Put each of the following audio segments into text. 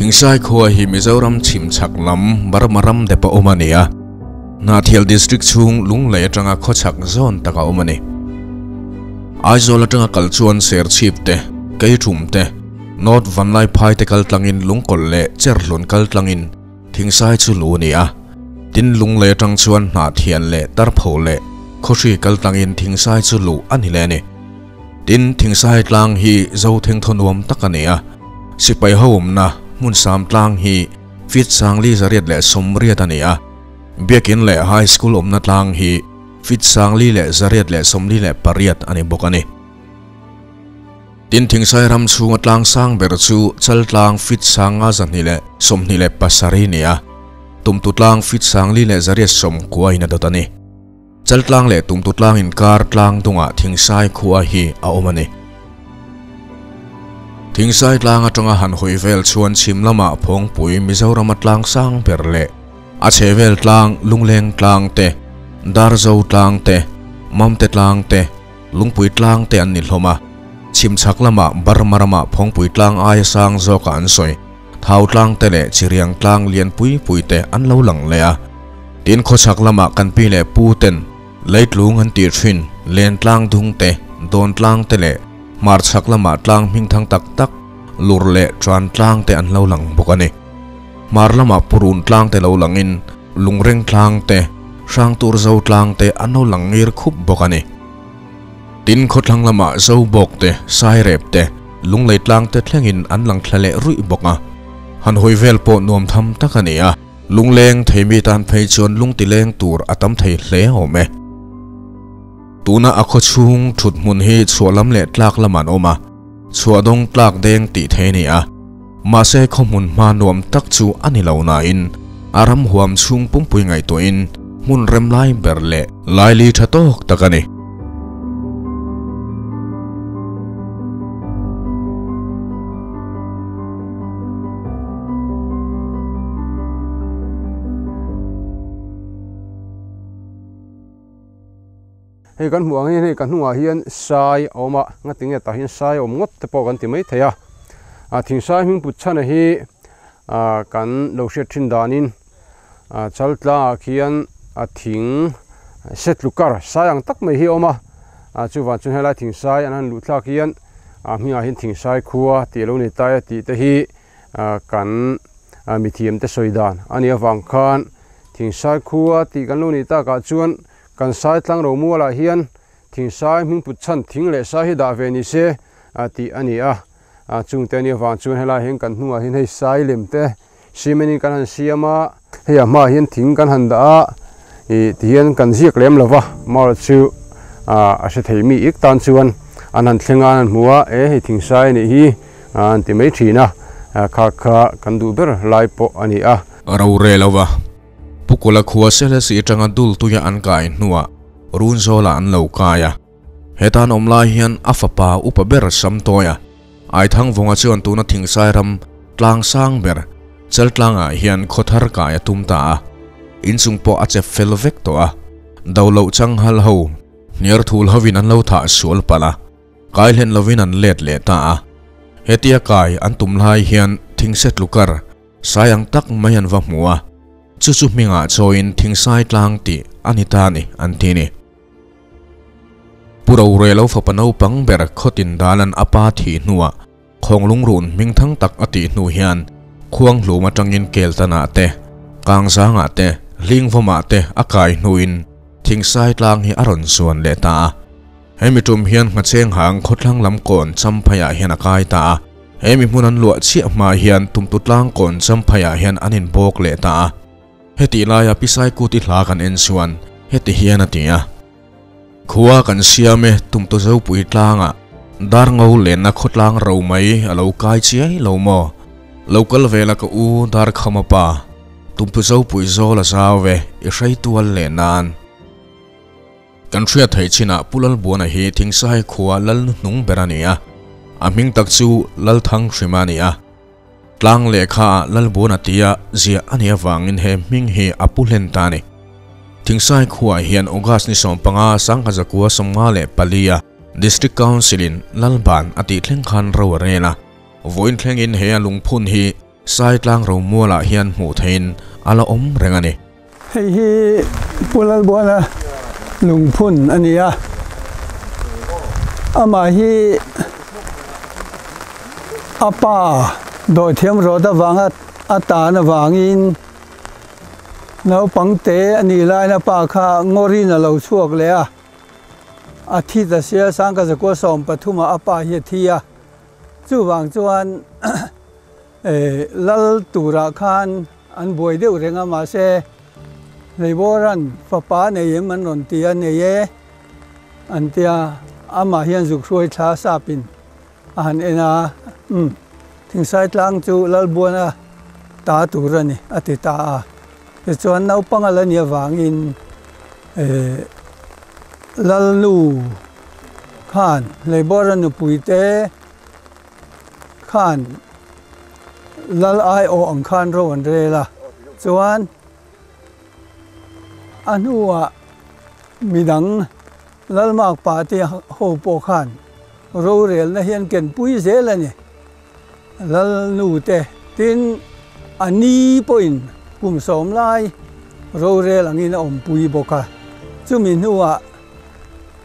Thingsai khua hi Mizoram chhim chhak lam Burma ram dep a awm a ni a, Hnahthial District chhung Lunglei atanga khawchhak zawn taka awm a ni. Aizawl atanga kal chuan Serchhip te, Keiṭhum te, North Vanlaiphai te kal tlangin Lungkawlh leh Cherhlun kal tlangin Thingsai chu lu a ni a. Tin Lunglei atang chuan Hnahthial leh Tarpho leh Khawhri kal tlangin Thingsai chu luh a ni leh a ni. Tin, Thingsai tlang hi Zotheng thaw nuam tak a ni a, sipai ho awmna hmun sam tlang hi feet 4880 a ni a, Biakin leh High School awmna tlang hi feet 4428 a ni bawk a ni. Tin, Thingsai ram chhunga tlang sang ber chu Chaltlang feet 527 a ni a, Tumtu tlang feet 4890 in a dawt a ni. Chaltlang leh Tumtutlang inkar tlang dungah Thingsai khua hi a awm a ni. Thingsai tlang atanga han hawi vel chuan chhim lamah Phawngpui Mizorama tlang sang ber leh a chhehvel tlang Lungleng tlang te, Darzo tlang te, Mamte tlang te, Lungpui tlang te an ni hlawm a. Chhim chhak lamah Burma ramah Phawngpui tlang aia sang zawkah an sawi. Thau tlang te leh Chiriang tlang lian pui pui te an lo lang leh a. Tin khawchhak lamah kan pi leh pu ten leitlung an tih thin len tlang dung te, dawn tlang te leh hmarchhak lamah tlang hming thang tak tak lur leh tran tlang te an lo lang bawk a ni. Hmar lamah purun tlang te lo langin lungreng tlang te, hrangtur zo tlang te an lo lang ngir khup bawk a ni. Tin khawthlang lamah Zobawk te, Sairep te, Lunglei tlang te thlengin an lang thla leh ruih bawk a. Han hawi vel pawh nuam tham tak a ni a, lungleng thei mi tan phei chuan lungti leng tur a tam thei hle awm e. Tuna a khaw chhung thut hmun hi chhuah lam leh tlak lam an awm a, chhuah dawng tlak deng tih thei a ni a. Mahse khaw hmun hma nuam tak chu a ni lo nain a ram huam chhung pumpui ngaihtuahin hmun rem lai ber leh laili tha tawk tak a ni. Hei kan hmuh ang hian hei ka hnungah hian sai a awm a, ngati nge tah hian sai a awm ngawt te pawh kan ti mai thei a. Ah thingsai hming put chhan a hi ah kan lo hriat thin danin ah chaltlangah khian a thing setlukar sai ang tak mai hi a awm a, ah chuvang chuan helai thingsai an han luh thlak hian ah hmingah hian thingsai khua tih a lo ni tai a tih te hi ah kan ah mithiam te sawi dan a nih avang khan thingsai khua tih kan lo nih takah chuan Kan sai tlang ro mualah hian thingsai hming put chhan thing leh sai hi dah ve ni se tih a ni a. Chungte ania vang chuan helai hian kan hnungah hian hei sai lem te cement in kan han siam a, hei a hmaah hian thing kan han dah a, ih tihian kan ziak lem lo va, mar chu a hre thei mi ik tan chuan an han thleng a an han hmu a, e hei thingsai a nih hi an ti mai thin a, kha kha kan duh ber lai pawh a ni a. Rorel lo va. Pukula khua Selesih atanga dul tuia an kai hnuah Runzawlah an lo kai a. Heta an awm lai hian a fapa upa ber Samtawi a, Aithangvawnga chuan tuna Thingsai ram tlang sang ber Chaltlangah hian khaw thar kai a tum ta a. Inchung pawh a chep fel vek tawh a. Do loh changhal ho hniar thul hovin an lo thah sual palh a. Kai hlen lovin an let leh ta a. Hetia kai an tum lai hian thingse tlukar Sai ang tak mai an va hmu a, chu chu hmingah chawiin Thingsai tlang tih a ni ta a ni, an ti ni. Pu Rorelo fapa naupang ber Khawtin Dalan a pa thih hnuah Khawnglungrun hming thang tak a tih hnu hian Khuanghlum atangin Keltanah te, Kangzangah te, Hlingvawmah te a kai hnuin Thingsai tlang hi a rawn zuan leh ta a. Hemi tum hian Nghacheng hang khawthlang lam kawn Champhaiah hian a kai ta a. Hemi hmun an luah chiah hma hian tumtu tlang kawn Champhaiah hian an inbawk leh ta a. Hetih laia Pisai Kuti hla kan en chuan heti hian a ti a. Khua kan siam e tumtu Zopui tlangah dar ngo lenna khawtlang ro mai a lo kai chiai lo maw? Lo kal vela ka u dar khama pa tumtu Zopui zawl a zau e i hrei tual leh nan. Kan hriat theih chinah Pu Lalbuana hi Thingsai khua lal hnung ber a ni a, a hming tak chu Lalthang Hrima a ni a. Tlang lehkha ah Lalbuana tia ziah a nih avangin he hming hi a pu hlen ta a ni. Thingsai khuaah hian August ni 15 1954 a District Council in Lalban a tih thleng khan ro a rel a, vawiin thlengin he a lungphun hi Saitlang Romualah hian hmuh theihin a la awm reng a ni. Hei hi Pu Lalbuana lungphun a ni a, amah hi a pa dawithiam rawt avanga a tan avangin naupang te a nih laiin a pa kha ngawrin a lo chhuak leh a, a thi ta sia Sangkazakua 13 ah a pa hi a thi a, chuvang chuan Lal turah khan an buai deuh reng a, mahse Leibawiran fapa nei em an rawn ti a, nei e an ti a, amah hian zuk hruai thla sapin a han en a, umm Thingsai tlang chu Lalbuana ta tur a ni a ti ta a, tichuan naupang a la nih avangin Lalnu khan Leibawiran nupui te khan lal aiawh ang khan ro an rel a, chuan a hnuah midang lalmak pate ho pawh khan rorelna hi an kenpui zel a ni. Lal nu te tin a ni pawhin kum sawm lai rorel angin a awmpui bawk a, chumi hnuah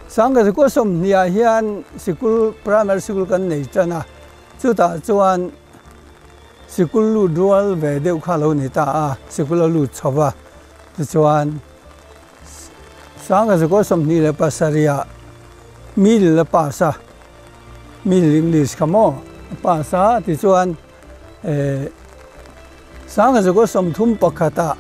Sangkazikua sawmhniah hian sikul primary sikul kan nei tan a, chutah chuan sikul lut rual ve deuh kha lo ni ta a, sikul a lut chho va, tichuan Sangkazikua 27ah middle a pass a, middle English kha maw a pass a, tichuan eh Sangkazikua 31ah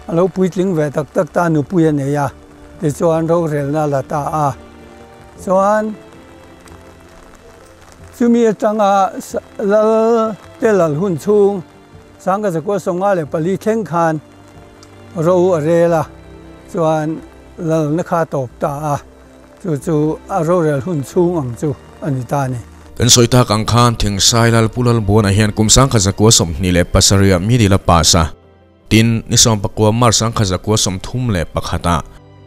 a lo puitling ve tak tak ta nupui a nei a. Tichuan rorelna a la ta a, chuan chumi atanga lal te lal hun chhung Sangka Zakua 54 thleng khan ro a rel a, chuan lalna kha a tawp ta a, chu chu a rorel hun chhung ang chu a ni ta a ni. Kan sawi tak ang khan Thingsai Lal Pu Lalbuana hian kum Sangkhat Zakua 27 ah mi dil a pass a. Tin, ni 19 March 1931 ah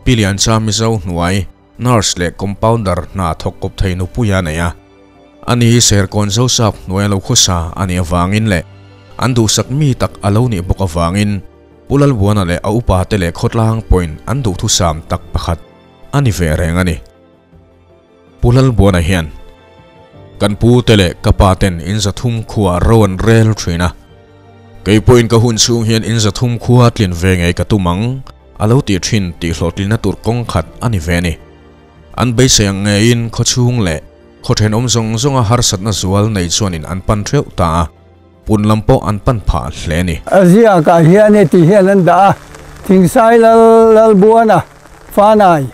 Pi Liancha Mizo hnuai nurse leh compounder hna thawk kawp thei nupui a nei a. Ani hi Serkawn Zosap hnuai a lo khawsa a nih avangin leh an duhsak mi tak a lo nih bawk avangin Pu Lalbuana leh a upa te leh khawtlang pawhin an duhthusam tak pakhat a ni ve reng a ni. Pu Lalbuana hian, Kan pu te leh ka pa ten in zathum khua ro an rel thin a, kei pawhin ka hun chhung hian in zathum khua tlin ve ngei ka tum ang, a lo tih thin tih hlawhtlinna tur kawng khat a ni ve a ni. An beisei ang ngeiin khaw chhung leh khaw thenawm zawng zawnga harsatna zual nei chuanin an pan theuh ta a, pun lam pawh an pan phah hle a ni. A ziakah hian heti hian an dah a, Thingsai Lal Lalbuana Fanai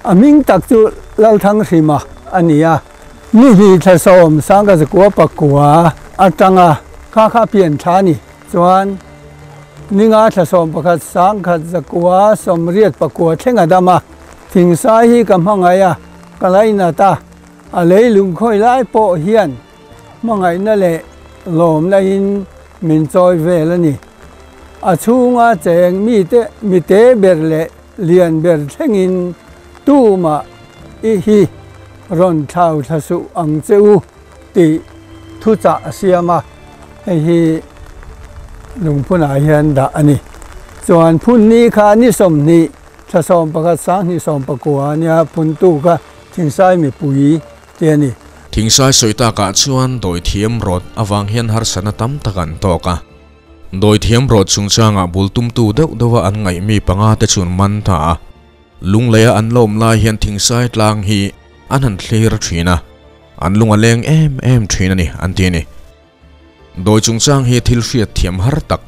a hming tak chu Lalthanghrima a ni a, ni hnih thla sawm sangka zakua pakua atanga kha kha pian thla a ni. Chuan ninga thla 11 sangkhat zakua sawmriat pakua thleng a dam a, Thingsai hi ka hmangaih a, ka lainat a, a leilung khawi lai pawh hian Hmangaihna leh lawmna in min chawi vel a ni. A chhunga cheng mite mite ber leh lian ber thlengin tumah i hi rawn thlau thla suh ang che u tih thuchah a siam a, hei hi lungphunah hian dah a ni. Chuan phun ni kha ni 20 thla 11 sanghnih 19 a nia phuntu kha Thingsai mipui te a ni. Thingsai sawi takah chuan dawithiam rawt avang hian harsatna tam tak an tawk a. Dawithiam rawt chungchangah bul tumtu deuh deuha an ngaih mi panga te chuan man ta a. Lungleia an lawm lai hian Thingsai tlang hi an han thlir thin a, an lung a leng em em thin a ni an ti a ni. Dawi chungchang hi thil hriat thiam har tak,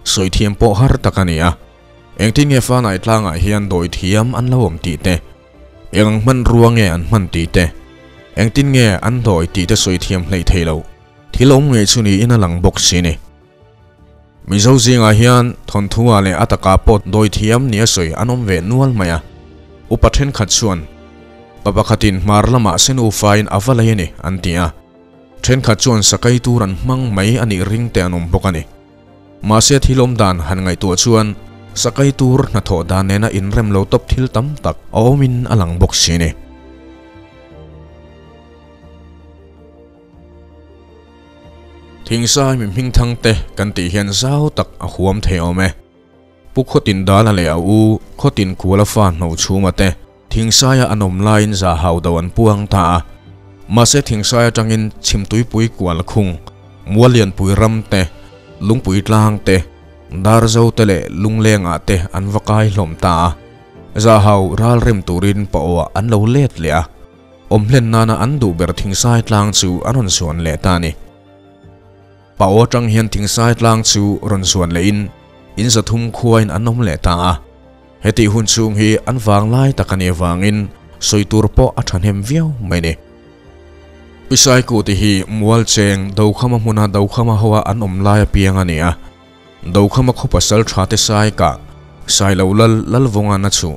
sawi thiam pawh har tak a ni a. Engtin nge Fanai tlangah hian dawithiam an lo awm tih te, Eng hmanrua nge an hman tih te, engtin nge an dawi tih te sawi thiam hleih thei lo, thil awm ngei chu niin a lang bawk si ni. Mizo zingah hian thawnthuah leh a takah pawh dawi thiam nia sawi an awm ve nual mai a, upa thenkhat chuan pa pakhatin hmar lamah senu fain a va lei a ni an ti a, thenkhat chuan sakai tur an hmang mai a nih ring te an awm bawk a ni. Mahse thil awm dan han ngaihtuah chuan sakai tur hnathawh dan nena inrem lo tawp thil tam tak a awmin a lang bawk si ni. Thingsai mi hming thang te kan tih hian zau tak a huam thei awm e. Pu Khawtin Dala leh a u Khawtin Kuala fa Hnochhuma te Thingsaia an awm laiin za hau do an puang ta a. Mahse Thingsai atangin Chhimtuipui kual khung, Muallianpui ram te, Lungpui tlang te, Darzo te leh Lunglengah te an va kai hlawm ta a. Zahau ral rem turin pawh an lo let leh a. Awm hlen nana an duh ber Thingsai tlang chu an rawn zuan leh ta a ni. Pau atang hian Thingsai tlang chu rawn zuan lehin in 300 khuain an awm leh ta a. Hetih hun chhung hi an vang lai tak a nih avangin sawi tur pawh a thahnem viau mai ni. Pisai Kuti hi Mualcheng Dokhama hmuna Dokhama hoa an awm lai apiang a ni a. Dokhama khaw pasal tha te sai kah Sailo Lal Lalvawngana chu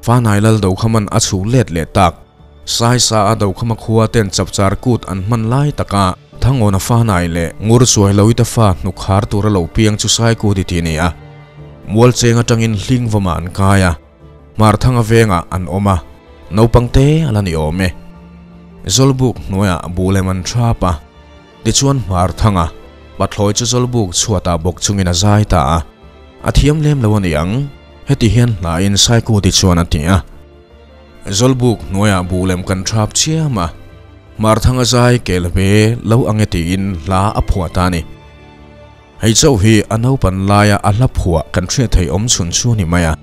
Fanai Lal Dokhaman a chhu let leh tak. Sai sa a Dokhama khua ten chapchar kut an hman lai taka Thangawna Fanai leh Ngur Chuailoite fa hnuk har tura lo piang chu Sai Kuti tih a ni a. Mualcheng atangin Hlingvawmah an kai a, Hmarthanga vengah an awm a, naupang te a la ni awm e. Zawlbuk hnuaiah buhlem an thap a. Tichuan Hmarthanga pathlawi chu Zawlbuk chhuatah bawk chungin a zai ta a, a thiam lem lo a ni ang, heti hian hlain Saikuti chuan a ti a. Zawlbuk hnuaiah buhlem kan thap chiam a, Hmarthanga zai kel ve lo ang e tiin hla a phuah ta a ni. Hei chauh hi a naupan laia a hla phuah kan hriat theih awm chhun chu a ni mai a.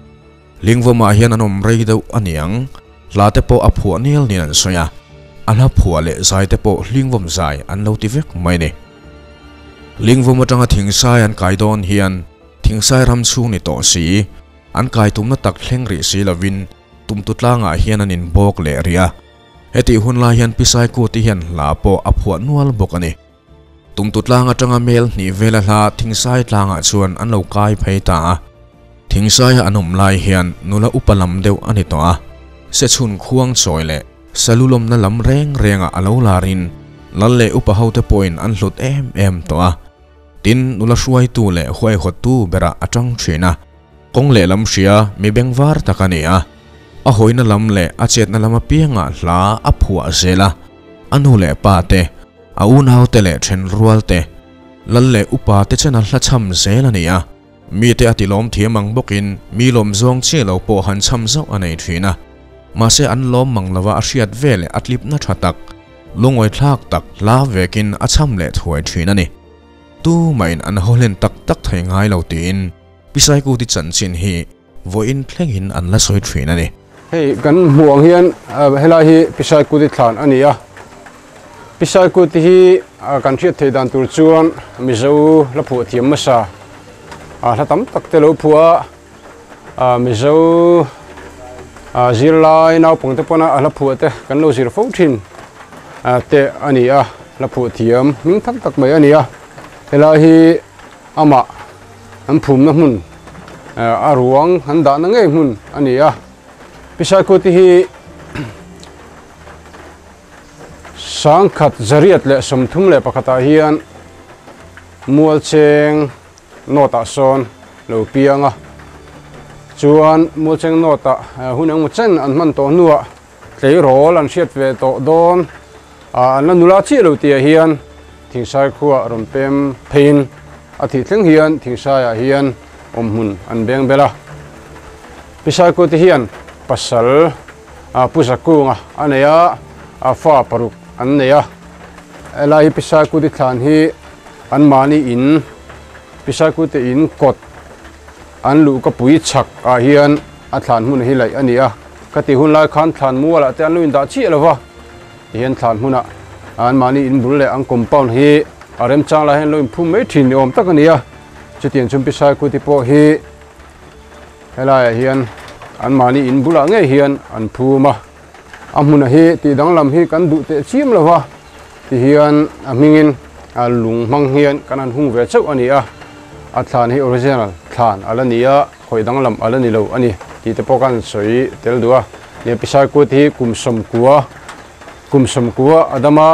Lingvawmah hian an awm rei deuh a ni ang, hla te pawh a phuah nel niin an sawi a, a hla phuah leh zai te pawh Hlingvawm zai an lo ti vek mai a ni. Lingvawm atanga thingsai an kai dawn hian thingsai ram chhung ni tawh si, an kai tumna tak thleng rih si lovin tumtu tlangah hian an inbawk leh rih a. Hetih hun lai hian Pisai Kuti hian hla pawh a phuah nual bawk a ni. Tumtu tlang atanga mel hnih vela hla Thingsai tlangah chuan an lo kai phei ta a. Thingsaia an awm lai hian nula upa lam deuh a ni tawh a, Sechhun khuang chawi leh Salulawmna lam reng rengah a lo larin lal leh upa hote pawhin an hlut em em tawh a. Tin, nula hruaitu leh huaihawttu berah a tang thin a. Kawng lehlam hria mi bengvar tak a ni a, a hawina lam leh a chetna lam apiangah hla a phuah zel a, a nu leh pa te, A unaute leh thenrual te, lal leh upa te chen a hla chham zel a ni a, mite a ti lawm thiam ang bawkin mi lawm zawng chiah lo pawh han chham zauh a nei thin a. Mahse an lawm mang lova a hriat ve leh a tlipna tha tak, lungawi thlak tak hla vekin a chham leh thuai thin a ni. Tumahin an haw hlen tak tak thei ngai lo tiin Pi Saikuti chanchin hi vawiin thlengin an la sawi thin a ni. Hei kan hmuh ang hian helai hi Pi Saikuti thlan a ni a. Pi Saikuti hi kan hriat theih dan tur chuan Mizo hla phuah thiam hmasa hla tam tak te lo phuah a, Mizo zirlai naupang te pawna a hla phuah te kan lo zir fo thin te a ni a, hla phuah thiam hming tak tak mai a ni a. Helai hi amah an phumna hmun a ruang an dahna ngei hmun a ni a. Pi Saikuti hi 1931 ah hian Mualcheng North ah sawn lo piang a, chuan Mualcheng North ah hun engemaw chen an hman tawh hnuah tleirawl an hriat ve tawh dawn a, an la nula chiah lo tih ah hian Thingsai khuaa rawn pem pheiin a thih thleng hian Thingsaiah hian awm hmun an beng bel a. Pi Saikuti hian pasal Pu Zakunga a nei a, a fa paruk an nei a. Helai hi Pi Saikuti thlan hi anmahni in, Pi Saikuti in kawt an luhka pui chhak ah hian a thlan hmun hi laih a ni a. Ka tih hun lai khan thlan mualah te an lo indah chiah lo va, tihian thlan hmunah anmahni in bul leh an compound hi a remchang lai hian an lo inphum mai thin ni awm tak a ni a. Chutiang chuan Pi Saikuti pawh hi Helaiah hian anmahni in bulah ngei hian an phum a, a hmuna hi tih danglam hi kan duh teh chiam lo va, tihian a hmingin lung hmang hian kan han hung ve chauh a ni a, a thlan hi original thlan a la ni a, khawih danglam a la ni lo a ni tih te pawh kan sawi tel duh a, nia Pisai kut hi kum sawmkua kum sawmkua a dam a,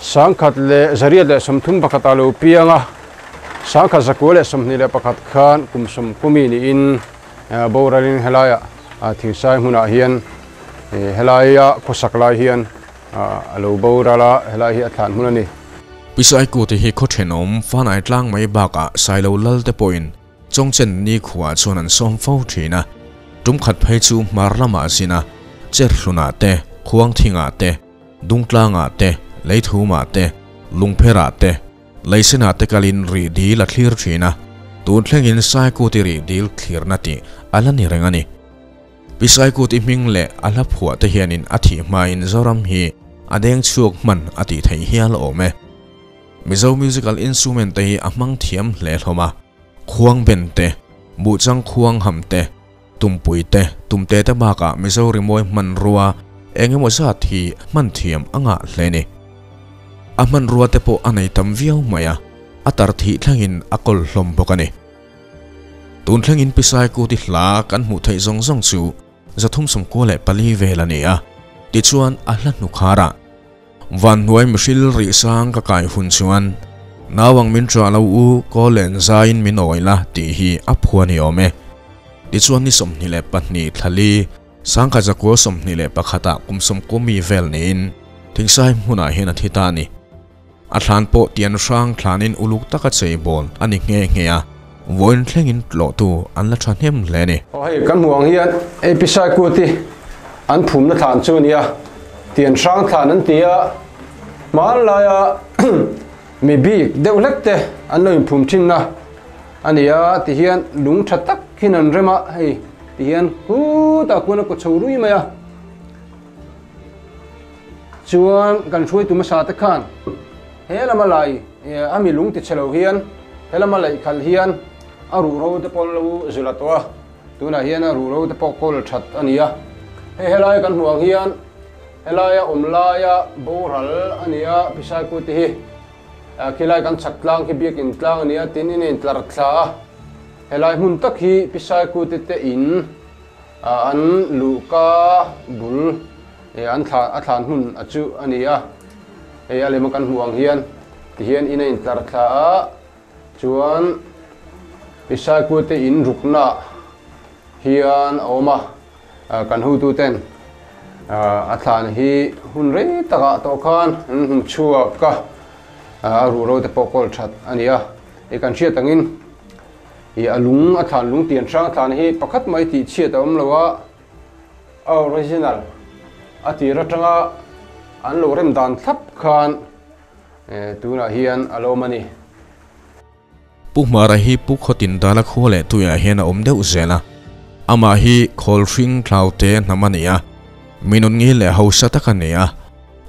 1931 ah lo piang a. 1921 khan kum 10 niin boralin helaia thingsai hmunah hian helaia khawsak lai hian a lo boral a, helai hi a thlan hmun a ni. Pi Saikuti hi khaw thenawm Fanai tlang mai bakah Sailo lal te pawhin Chawngchen ni khuah chuan an sawm fo thin a, tum khat phei chu hmar lamah a zin a, Cherhlunah te, Khuangthingah te, Dungtlangah te, Leithumah te, Lungpherah te, Leisenah te kalin rih dil a thlir thin a, tun thlengin Saikuti rih dil thlirna tih a la ni reng a ni. Pi Saikuti hming leh a hla phuah te hianin a thih hmain Zoram hi a deng chhuak hman a tih theih hial awm e. Mizo musical instrument te hi a hmang thiam hle hlawm a, khuang ben te, buhchang khuang ham te, tumpui te, tumte te bakah Mizo rimawi hmanrua eng emaw zat hi hman thiam a ngah hle ni. A hmanrua te pawh a nei tam viau mai a, a tar thih thlengin a kawl hlawm bawk a ni. Tun thlengin Pi Saikuti hla kan hmuh theih zawng zawng chu 394 vel a ni a, tichuan a hla hnu kharah Vanhnuai mihril rih sang ka kai hun chuan nau ang min ṭah lo u kawl len zaiin min awi la tih hi a phu a ni awm e. Tichuan ni 22 thlali 1921 ah kum 10 mi vel niin Thingsai hmunah hian a thi ta a ni. A thlan pawh tian hrang thlanin uluk taka cheibawl a ni nghe nghe a, vawiin thlengin tlawhtu an la thahnem hle a ni. Aw hei kan hmuh ang hian AP Saikuti an phumna thlan chu a nia, tian hrang thlan an ti a, hmanlaia mi bik deuh hlek te an lo inphum thinna a ni a, tihian lung tha tak hian an rem a, hei tihian khutah khuan a kaw chho rui mai a. Chuan kan hruaitu hmasa te khan he lama lai a mi lung ti chhe lo hian he lama laih khalh hian a ruhro te pawh an lo zul a tawh a, tunah hian a ruhro te pawh kawl that a ni a. Hei helai kan hmuh ang hian helaia awm laia boral a ni a, Pisaikute te hi khilai kan chhak tlang khi biakin tlang a ni a, tin in a intlar thla a, helai hmun tak hi Pisaikute te in An luhka bul an thla a thlan hmun a chu a ni a, hei a lema kan hmuh ang hian tihian in a intlar thla a, chuan Pisaikute in rukna hian a awm a, kan hotuten a thlan hi hun rei takah tawh khan an hmu chhuak a, a ruhro te pawh kawl that a ni a, hei kan hriat angin. I a lung a thlan lung tian hrang thlan hi pakhat mai tih chhiat a awm lo a, a original a tir atanga an lo rem dan thlap khan tunah hian a lo awm a ni. Pu Hmara hi Pu Khawtin Dala khua leh tuiah hian a awm deuh zel a, amah hi khawl hring thlau te hnam a ni a, minun ngil leh hausa tak a ni a,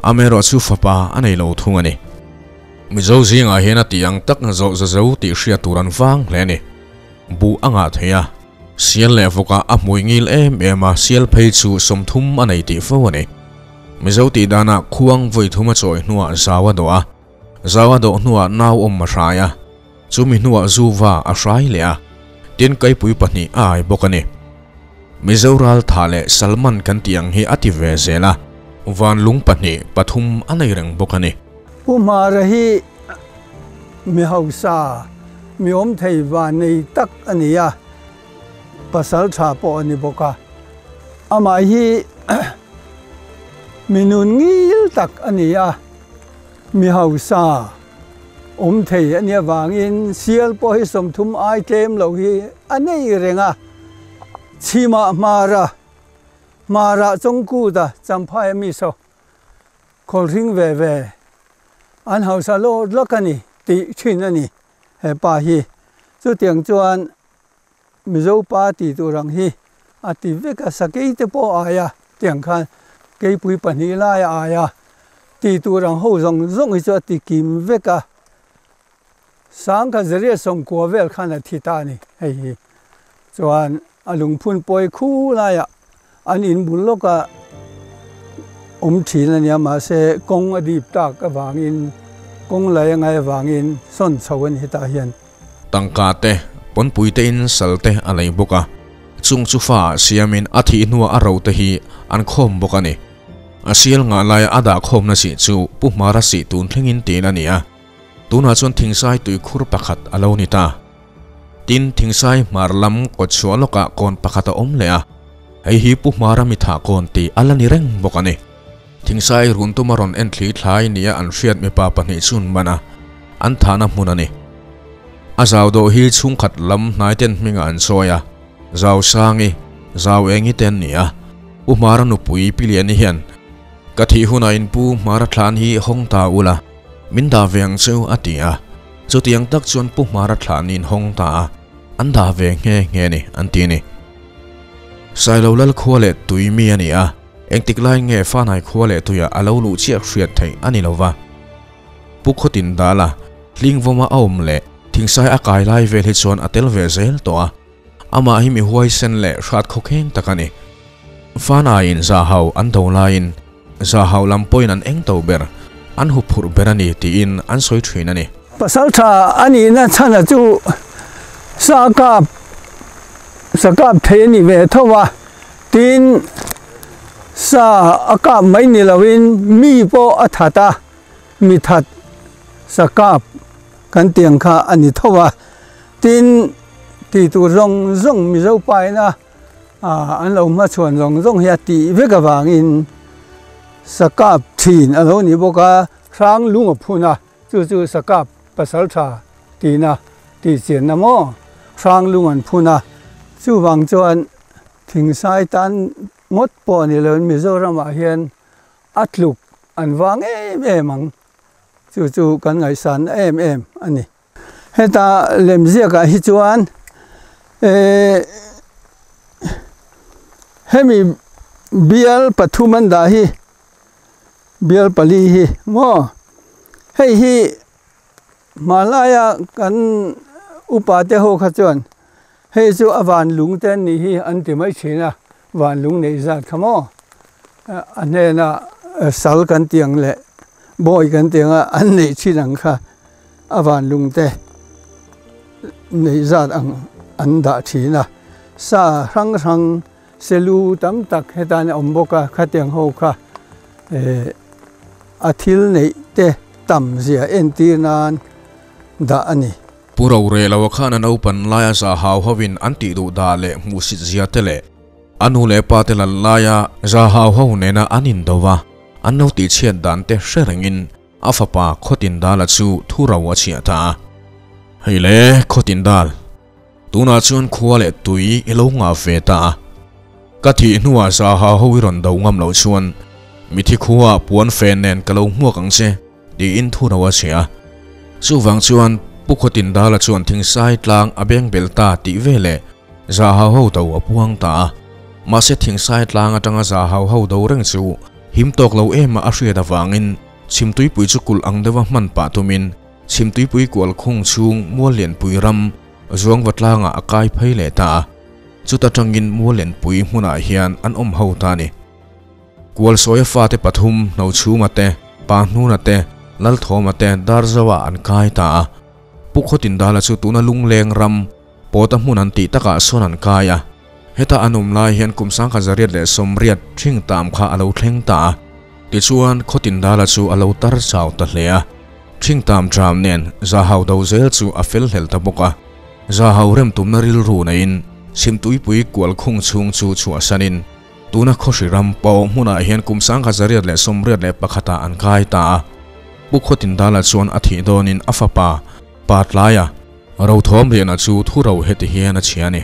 Amaherawhchu fapa a nei lo thung a ni. Mizo zingah hian a tih ang tak zawh za zo tih hriat tur an vang hle a ni. Buh a ngah thei a, sial leh vawkah a hmui ngil em em a, sial phei chu 30 a nei tih fo a ni. Mizo tih danah khuang vawi thum a chawi hnuah zau a dawh a, zau a dawh hnuah nau awm a hrai a, chumi hnuah zuva a hrai leh a, tin kaipui pahnih a ai bawk a ni. Mizo ral tha leh Salman kan tih ang hi a ti ve zel a, van lung pahnih pathum a nei reng bawk a ni. Pu Hmara hi mi hausa, mi awm thei van nei tak a ni a, pasal tha pawh a ni bawk a. Amah hi mi nun ngil tak a ni a, mi hausa awm thei a nih avangin sial pawh hi 30 ai tlem lo hi a nei reng a. Chhimah Hmara, Hmara Chawngkuta Champhai a mi saw khawlhring ve ve an hausa lawt lawk a ni tih thin a ni he pa hi. Chutiang chuan Mizo pa tih tur ang hi a ti vek a, sakei te pawh ai a tiang khan keipui pahnih lai a ai a tih tur ang ho zawng zawng hi chu a ti kim vek a. Sangkhat zariat sawmkua vel khan a thi ta a ni hei hi. Chuan a lungphun pawi khu laiah an in bul lawka awm thin a nia mahse kawng a dip tak avangin kawng lei a ngai avangin sawn chho a ni hetah hian. Tangka te, pawnpui te in sal te a lei bawk a, chung chu fa ah siamin a thih hnuah a ro te hi an khawm bawk a ni. A sial ngah laia a dah khawmna sih chu Pu Hmara sih tun thlengin tin a ni a. Tunah chuan thingsai tuikhur pakhat a lo ni ta. Tin, thingsai hmar lam kawt chhuah lawkah kawn pakhat a awm leh a, hei hi Pu Hmara mitha kawn tih a la ni reng bawk a ni. Thingsai run tuma rawn en thli thlai nia an hriat mipa pahnih chun man a. an thahna hmun a ni. A zau dawh hi chhungkhat lam hnai ten hmingah an sawi a, Zau Sangi, Zau Engi te an ni a, Pu Hmara nupui Pi Liani hian, Ka thih hunah in Pu Hmara thlan hi hawng ta ula, min dah ve ang cheu a ti a, chutiang tak chuan Pu Hmara thlan hi in hawng ta a, an dah ve nghe nghe ni an ti a ni. Sailo Lal khua leh tui mi a ni a, engtik lai nge Fanai khua leh tuiah a lo luh chiah hriat theih a ni lo va. Pu Khawtin Dala, Hlingvawma a awm leh Thingsai a kai lai vel hi chuan a tel ve zel tawh a, amah hi mi huaisen leh hrat khawkheng tak a ni. Fanaiin Zahau an do laiin Zahau lam pawhin an eng to ber, an huphurh ber a ni tiin an sawi thin a ni. Pasal tha a nihna chhana chu sa kap sa kap thei a ni ve tho a, tin sa a kap mai ni loin mi pawh a that a, mi that sa kap kan tiang kha a ni tho a, tin tih tur zawng zawng Mizo paina an lo hmachhuan zawng zawng hi a tih vek avangin sakap thin a lo ni bawk a, hrang lung a phun a, chu chu sakap pasal tha tihna tih chianna maw hrang lung an phun a, chuvang chuan thingsai tan ngawt pawh a ni lo in Mizoramah hian a tluk an vang em em ang, chu chu kan ngaihsanna em em a ni. Heta lemziakah hi chuan eh hemi bial pathum an dah hi bial pali hi maw hei hi hmanlaia kan upa te ho kha chuan hei chu a van lung te an nih hi an ti mai thin a van lung neih zat kha maw a hnena sal kan tih ang leh bawi kan tih anga an neih thin ang kha. A van lungte neih zat ang an dah thin a, sa hrang hrang selu tam tak hetan a awm bawk a, khatiang ho kha eh a thil neih te tam zia entir nan dah a ni. Pu Rore lo khan a naupan laia za hau hovin an tih duh dah leh hmuhsit zia te leh a nu leh pa te lal laia za hau ho nena an indo va, an lo tihchhiat dan te hre rengin A fapa Khawtindala chu thu ro a chhiah ta a. Hei le, Khawtindal, tunah chuan khua leh tui i lo ngah ve ta a. Ka thih hnuah Zaha ho i rawn do ngam loh chuan mithi khuaah puan fen nen ka lo hmuak ang che, tiin thu ro a chhiah a. Chuvang chuan Pu Khawtindala chuan thingsai tlang a beng bel ta tih veleh Zaha ho do a puang ta a. Mahse thingsai tlang atanga Zaha ho do reng chu him tawk lo ema a hriat avangin Chhimtuipui chu kulh ang deuha hman pah tumin Chhimtuipui kual khung chhung Muallianpui ram Zuangva tlangah a kai phei leh ta a, chuta tangin Muallianpui hmunah hian an awm ho ta a ni. Kualsawia fate pathum Hnochhuma te, Pahnuna te, Lalthawma te Darzoah an kai ta a, Pu Khawtindala chu tuna Lungleng ram Pawta hmun an tih takah sawn an kai a, heta an awm lai hian kum 1980 ṭhing tam kha a lo thleng ta a, tichuan Khawtindala chu a lo tar chau ta hle a, ṭhing tam ṭam nen Zahau do zel chu a fel hlel ta bawk a, Zahau rem tumna rilru neiin Chhimtuipui kual khung chhung chu chhuahsanin tuna Khawhri ram pawh hmunah hian kum 1981 ah an kai ta a, Pu Khawtindala chuan a thih dawnin a fapa Patlaia Rothawm Liana chu thu ro heti hian a chhia a ni.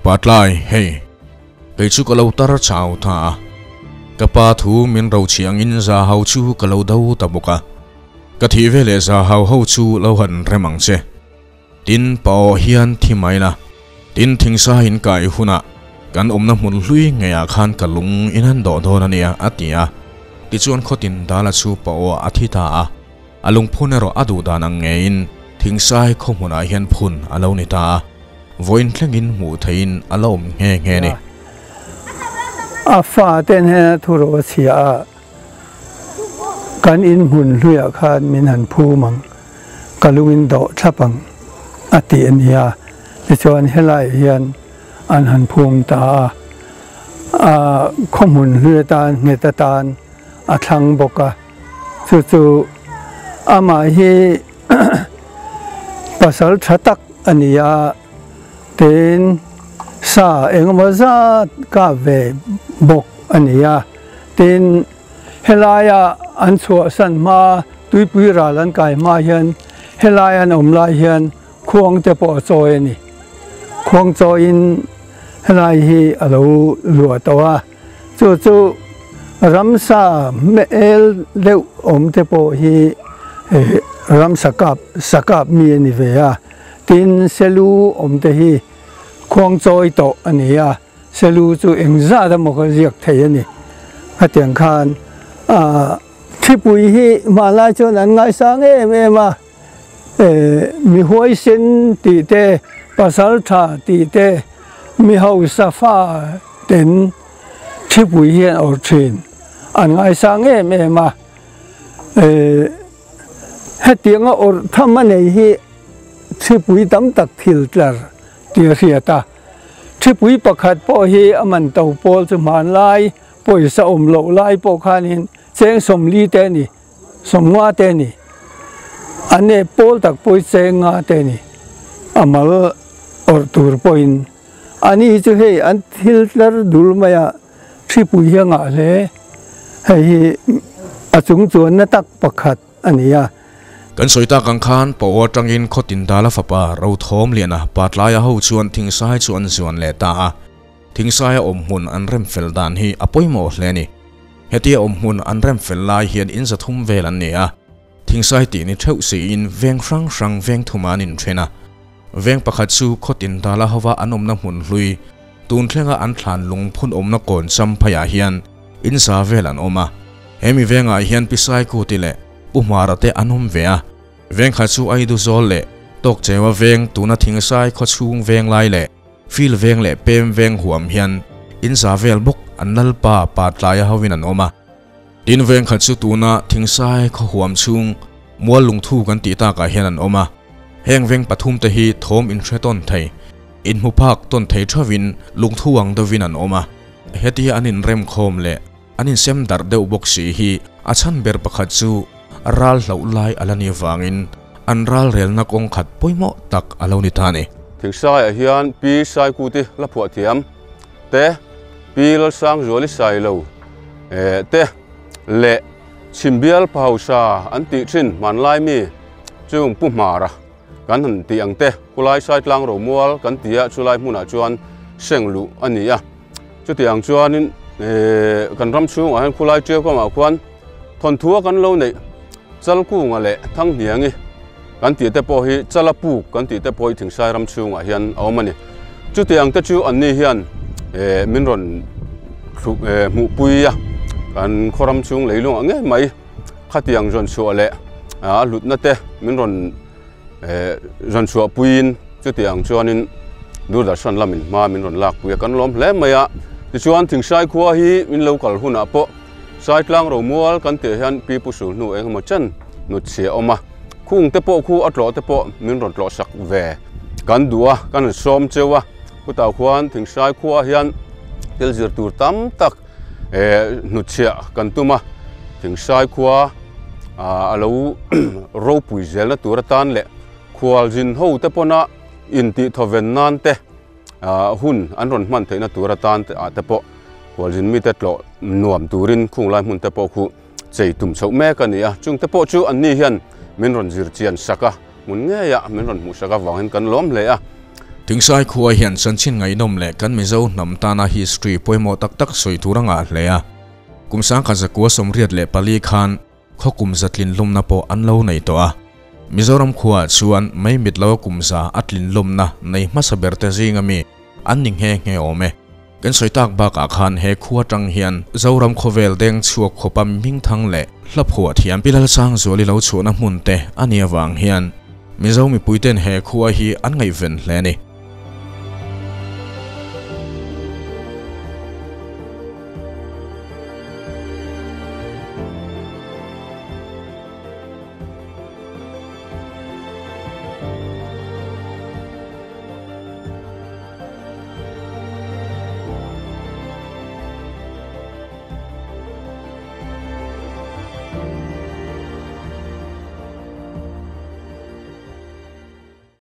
Patlai, hei, kei chu ka lo tar chau ta a. Ka pa thu min ro chhiangin za ho chu ka lo do ta bawk a. Ka thih veleh za ho ho chu lo han rem ang che. Tin, pa aw hian thi mai la. Tin, thingsa in kai hunah kan awmna hmun hlui ngeiah khan ka lung in han dawh dawn a nia, a ti a. Tichuan khawtin Dala chu pa awah a thi ta a. A lungphun erawh a duh dan ang ngeiin thingsai khaw hmunah hian phun a lo ni ta a, vawiin thlengin hmuh theihin a la awm nghe nghe a ni. A fa te hnena thu ro a chhia a, kan in hmun hluiah khan min han phum ang, ka lungin dawh thlap ang a ti a ni a, tichuan helaiah hian an han phum ta a, a khaw hmun hlui atan nghet atan a thlang bawk a. Chu chu amah hi pasal tha tak a ni a, tin sa engemaw zat kap ve bawk a ni a, tin helaia an chhuahsan hma tuipui ral an kai hma hian Helai an awm lai hian khuang te pawh a chawi a ni. Khuang chawiin helai hi a lo luah tawh a, chu chu ramsa hmel deuh awm te pawh hi ramsa kap sa kap mi a ni ve a. Tin, selu awm te hi khuang chawi tawh a ni a. Selu chu engzat emaw ka ziak thei a ni. Khatiang khan thlipui hi hmanlai chuan an ngaisang em em a, mi huaisen tih te, pasal tha tih te, mi hausa fa ten thlipui hi an awrh thin. An ngaisang em em a, hetianga awrh tham a nei hi thlipui tam tak thil tlar tih a hriat a. Thipui pakhat pawh hi a man to pawl chu hmanlai pawisa awm loh lai pawh khanin cheng sawmli te a ni, sawmnga te a ni, a nep pawl tak pawh hi cheng nga te a ni, a mal awrh tur pawhin a ni chu hei an thil tlar dul mai a, thipui hi a ngah hle, hei hi a chung chuanna tak pakhat. a ni a. Kan sawi tak ang khan Pawh atangin Khawtin Dala fapa Rothawm Liana pa tlaia ho chuan Thingsai chu an zuan leh ta a. Thingsaia awm hmun an rem fel dan hi a pawimawh hle a ni. Hetia awm hmun an rem fel lai hian in zathum vel an ni a. Thingsai tih ni theuh siin veng hrang hrang veng thuma an inthen a. Veng pakhat chu Khawtin Dala hova an awmna hmun hlui, tun thlenga an thlan lungphun awmna kawn Champhaiah hian in za vel an awm a. Hemi vengah hian Pi Saikuti leh Pu Hmara te an awm ve a. Veng khat chu Aidu Zawl leh Tawkcheua veng tuna Thingsai khawchhung veng lai leh Fil veng leh Pem veng huam hian in za vel bawk an lalpa pa tlaia hovin an awm a. Tin veng khat chu tuna Thingsai khaw huam chhung Mual lungthu kan tih takah hian an awm a. Heng veng pathum te hi thawm inhre tawn thei, inhmu phak tawn thei thavin lungthu ang deuhin an awm a. Hetia an inremkhawm leh An insem darh deuh bawk si hi a chhan ber pakhat chu ral hloh lai a la ni avangin an ral relna kawng khat pawimawh tak a lo ni ta a ni. Thingsaiah hian Pi Saikuti la phuah thiam te, Pi Lalsangzuali Sailo te leh Chhimbial Pahausa an tih thin hmanlai mi chung Pu Hmara kan han tih ang te, khulai Saitlang Romual kan ti a, chulai hmunah chuan seng luh a ni a. Chutiang chuanin kan ram chhungah hian khulai ṭiau kawngah khuan thawnthua kan lo neih Chalkunga leh Thanghniangi kan tih te pawh hi Chala puk kan tih te pawh hi Thingsai ram chhungah hian a awm a ni. Chutiang te chu anni hian min rawn hmuhpui a, kan khaw ram chhung leilungah ngei mai khatiang zawn chhuah leh a hlutna te min rawn Rawn chhuahpuiin chutiang chuanin Doordarshan lamin hma min rawn lakpui a, kan lawm hle mai a. Tichuan Thingsai khua hi min lo kal hunah pawh Saitlang Romual kan tih hian Pi Pu Sul hnu eng emaw chen nut chhia a awm a, khung te pawh khu a tlawh te pawh min rawn tlawh sak ve kan duh a, kan rawn sawm cheu a. Chutah khuan Thingsai khua hian thil zir tur tam tak hnutchhiah kan tum a, Thingsai khua a lo ropui zelna tur atan leh khualzin ho te pawna intih thawven nan te hun an rawn hman theihna tur atan ah te pawh khualzin mite tlawh nuam turin khung lai hmun te pawh khu chei tum chhoh mek a ni a, chung te pawh chu anni hian min rawn zir chian sak a, hmun ngeiah min rawn hmuh sak avangin kan lawm hle a. Thingsai khua hian chanchin ngaihnawm leh kan Mizo hnam tana history pawimawh tak tak sawi tur a ngah hle a. Kum sangkhat zakua 84 khan khaw kum za tlin hlumna pawh an lo nei tawh a. Mizoram khuaah chuan mei mit lo kum za a tlin hlumna nei hmasa ber te zinga mi an ni nghe nghe awm e. Kan sawi tak bakah khan he khua tang hian Zoram khawvel deng chhuak khawpa hmingthang leh hla phuah thiam Pi Lalsangzuali lo chhuahna hmun te a nih avang hian Mizo mipuiten he khua hi an ngaihven hle a ni.